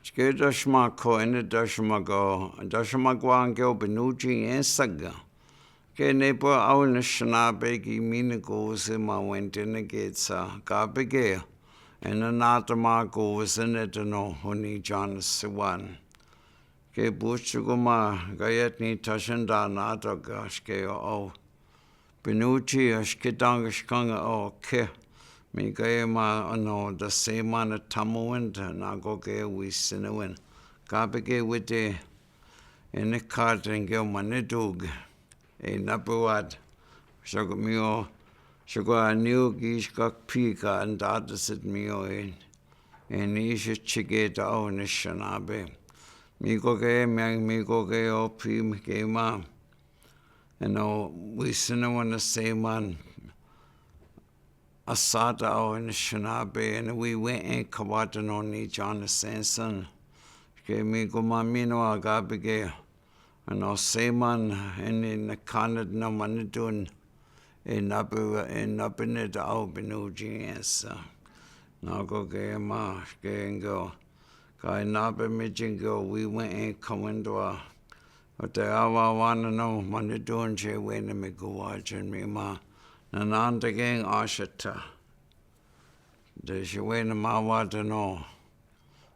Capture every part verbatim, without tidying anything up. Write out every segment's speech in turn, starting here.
Ske dashma ko ene dashma ko, dashma ko ange o Binuji ensag. Ke ne po au ne shanabe ki mine ko se ma wente ne ke sa kapeke. Ene nata ma ko se ne tano honi John Siwan. Ke buchu ko ma kayet ni tashen da nata ka ske o. Binuji a shkitang shkanga o ke. Mi kaya ma ano the same man a tamawenta na ko ke wi sinawin. Kapeke wite ene katan ke manitug. E napuwat. Shako mi o. Shako a niu ki shkak pika and that is it mi o e. E ni shi chike ta o ni shanabe. Mi ko ke mi mi ko ke o pi mi ke ma. Eno wi sinawan the same man. Asata o ene shanabe ene wi we en kawata no ni John Sensen. Ke mi ko ma mino a kapeke. Ano same man ene ne kanat no manitun. E nape e nape ne ta o Binuji esa. Na ko ke ma ke ngo. Ka e nape mi jingo wi we en kawendwa. O te awa wana no manitun che wene mi kuwachen mi ma. Nananda geng ashata. De she wene ma wata no.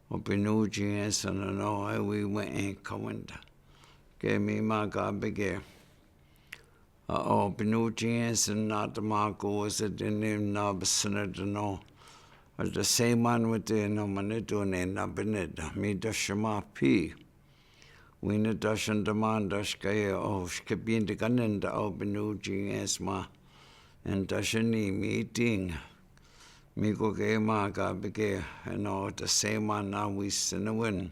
O Binuji esa no no e wi we en kawenda. Ke mi ma kapeke. A o Binuji esa nata ma ko se dene na basana no. O the same man wite no manitun e nape ne ta mi ta shima pi. Wina dashen daman dashkaya o shkabinda kanen da o Binuji esma. En dasheni meeting. Mi ko ke ma kapeke eno the same man na wi sinawin.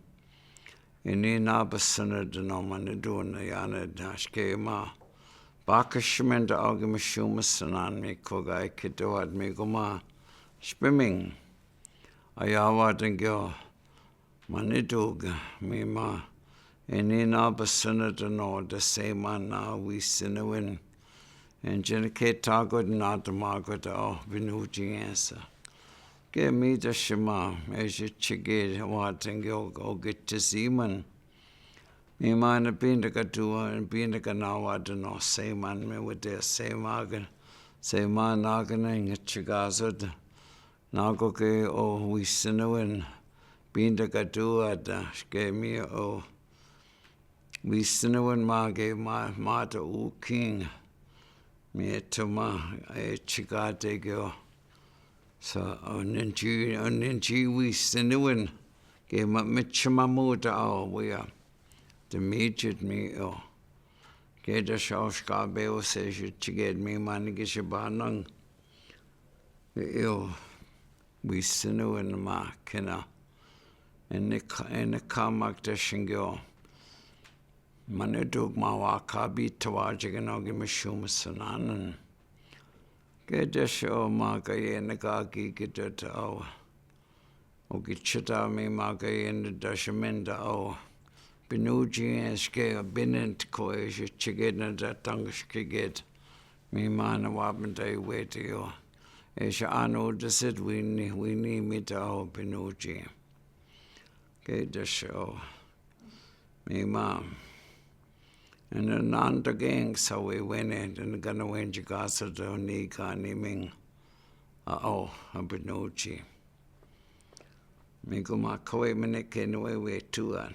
Ene na basana no manitun yana dashke ma. Bakashmenta o ke mashuma sanan mi ko ga ikitawat mi ko ma. Shpiming. Ayawa tengyo. Manitug mi ma. Ene na basana no the same man na wi sinawin. En jene ke tagot na ta ma ko ta o Binuji esa. Ke mi ta shima e shi chike wa tengyo o ke tisiman. Mi ma na pinda ka tuwa pinda ka na wa ta no same man mi wite same man. Same man na ka na nge chika sota. Na ko ke o wi sinawin. Pinda ka tuwa ta shke mi o. Wi sinawin ma ke ma ma ta u king. Mi e tuma e chika te ke o. Sa o ninji o ninji wi sinawin. Ke ma mi chima mo ta o wi a. Te mi chit mi o. Ke ta sha o shkabe o se shi chiket mi ma ni ke shi banang. Eo wi sinawin ma kena. Ene ka ene ka mak ta shingyo. Manitug ma wa kabi tawa jigeno ke mashuma sananan. Ke ta sha o ma ka ye ne ka ki ke ta ta o. O ke chita mi ma ka ye ne ta shamen ta o. Binuji eske binent ko e shi chiket na ta tang shiket. Mi ma na wa benta i weti o. E shi ano ta sit wini wini mi ta o Binuji. Ke ta sha o. Mi ma. Ene nanda geng sa we wene dene gana wen jikasa do ni ka ni ming. A o a Binuji. Mi ko ma kawe mene ke ne we we tuan.